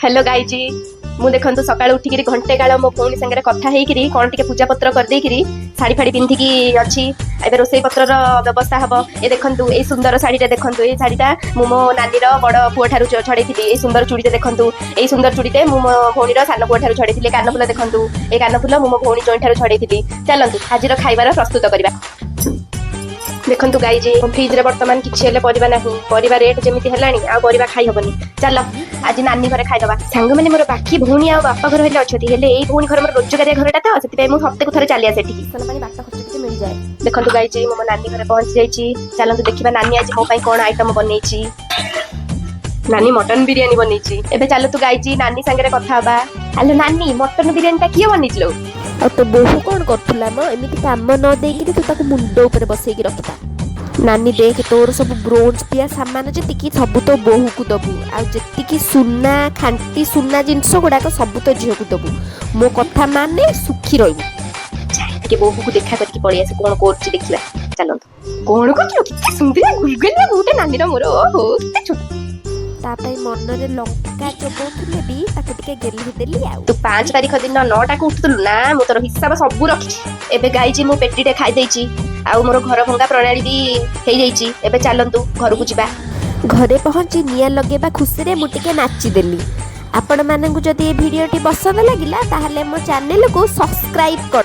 Hello ଗାଇଜି, ମୁଁ ଦେଖନ୍ତୁ ସକାଳୁ ଉଠିକିରି ଘଣ୍ଟେ କାଳ ମୋ ଭଉଣୀ ସାଙ୍ଗରେ କଥା ହେଇକିରି କ'ଣ ଟିକେ ପୂଜା ପତ୍ର କରିଦେଇକିରି ଶାଢ଼ୀ ଫାଢ଼ୀ ପିନ୍ଧିକି ଅଛି। ଏବେ ରୋଷେଇ ପତ୍ରର ବ୍ୟବସ୍ଥା ହବ। ଏ ଦେଖନ୍ତୁ, ଏଇ ସୁନ୍ଦର ଶାଢ଼ୀଟା ଦେଖନ୍ତୁ। ଏଇ ଶାଢ଼ୀଟା ମୁଁ ମୋ ନାନୀର ବଡ଼ ପୁଅ ଠାରୁ ଛଡ଼େଇଥିଲି। ଏଇ ସୁନ୍ଦର ଚୁଡ଼ିଟେ ଦେଖନ୍ତୁ। ଏଇ ସୁନ୍ଦର ଚୁଡ଼ିଟେ ମୁଁ ମୋ ଭଉଣୀର ସାନ ପୁଅ ଠାରୁ ଛଡ଼େଇଥିଲି। କାନଫୁଲ ଦେଖନ୍ତୁ। ଏଇ କାନଫୁଲ ମୁଁ ମୋ ଭଉଣୀ ଜୋଇଁ ଠାରୁ ଛଡ଼େଇଥିଲି। ଚାଲନ୍ତୁ, ଆଜିର ଖାଇବାର ପ୍ରସ୍ତୁତ କରିବା। ଦେଖନ୍ତୁ ଗାଇଜି, ମୋ ଫ୍ରିଜରେ ବର୍ତ୍ତମାନ କିଛି ହେଲେ ପରିବା ନାହିଁ। ପରିବା ରେଟ୍ ଯେମିତି ହେଲାଣି, ଆଉ ପରିବା ଖାଇ ହବନି। ଚାଲ, ଆଜି ନାନୀ ଘରେ ଖାଇଦବା। ସାଙ୍ଗମାନେ, ମୋର ବାକି ଭଉଣୀ ଆଉ ବାପା ଘର ହେଲେ ଅଛନ୍ତି, ହେଲେ ଏଇ ଭଉଣୀ ଘର ମୋର ରୋଜଗାରିଆ ଘରଟା ତ, ସେଥିପାଇଁ ମୁଁ ସପ୍ତାହକୁ ଥରେ ଚାଲି ଆସେ ଏଠିକି। ପାଣି ବାଟ ଖର୍ଚ୍ଚ ଟିକେ ମିଳିଯାଏ। ଦେଖନ୍ତୁ ଗାଇଜି, ମୁଁ ମୋ ନାନୀ ଘରେ ପହଞ୍ଚି ଯାଇଛି। ଚାଲନ୍ତୁ ଦେଖିବା ନାନୀ ଆଜି ମୋ ପାଇଁ କଣ ଆଇଟମ ବନେଇଛି। ନାନୀ ମଟନ ବିରିୟାନୀ ବନେଇଛି। ଏବେ ଚାଲନ୍ତୁ ଗାଇଜି, ନାନୀ ସାଙ୍ଗରେ କଥା ହବା। ହ୍ୟାଲୋ ନାନୀ, ମଟନ ବିରିୟାନୀଟା କିଏ ବନେଇଥିଲ? ଆଉ ତୋ ବୋହୂ କ'ଣ କରୁଥିଲା ମ? ଏମିତି କାମ ନ ଦେଇକିରି ତୁ ତାକୁ ମୁଣ୍ଡ ଉପରେ ବସେଇକି ରଖିଥା। ନାନୀ, ଦେଖ, ତୋର ସବୁ ବ୍ରୋଞ୍ଜ ଦିଆ ସାମାନ ଯେତିକି ସବୁ ତୋ ବୋହୂକୁ ଦବୁ, ଆଉ ଯେତିକି ସୁନା, ଖାଣ୍ଟି ସୁନା ଜିନିଷ ଗୁଡ଼ାକ ସବୁ ତୋ ଝିଅକୁ ଦବୁ। ମୋ କଥା ମାନେ ସୁଖୀ ରହିବୁ। ଯାଏ ଟିକେ ବୋହୂକୁ ଦେଖା କରିକି ପଳେଇ ଆସେ, କଣ କରୁଛି ଦେଖିବା। ଚାଲନ୍ତୁ। କଣ କରୁଛୁ? କେତେ ସୁନ୍ଦର ଗୁଲଗୁଲିଆ ବୋହୂଟା ନାନୀର ମୋର। ଓହୋ, କେତେ ଛୋଟ। ତା ପାଇଁ ମନରେ ଲଙ୍କା ଚୋବଉଥିଲେ ବି ତାକୁ ଟିକେ ଗେହ୍ଲି ଦେଲି ଆଉ। ତୁ 5 ତାରିଖ ଦିନ 9ଟାକୁ ଉଠୁଥିଲୁ ନା? ମୁଁ ତୋର ହିସାବ ସବୁ ରଖିଛି। ଏବେ ଗାଇଛି, ମୁଁ ପେଟିଟେ ଖାଇ ଦେଇଛି ଆଉ ମୋର ଘର ଭଙ୍ଗା ପ୍ରଣାଳୀ ବି ହେଇଯାଇଛି। ଏବେ ଚାଲନ୍ତୁ, ଘରକୁ ଯିବା। ଘରେ ପହଞ୍ଚି ନିଆଁ ଲଗେଇବା ଖୁସିରେ ମୁଁ ଟିକେ ନାଚିଦେଲି। ଆପଣମାନଙ୍କୁ ଯଦି ଏ ଭିଡ଼ିଓଟି ପସନ୍ଦ ଲାଗିଲା, ତାହେଲେ ମୋ ଚ୍ୟାନେଲକୁ ସବସ୍କ୍ରାଇବ୍ କର।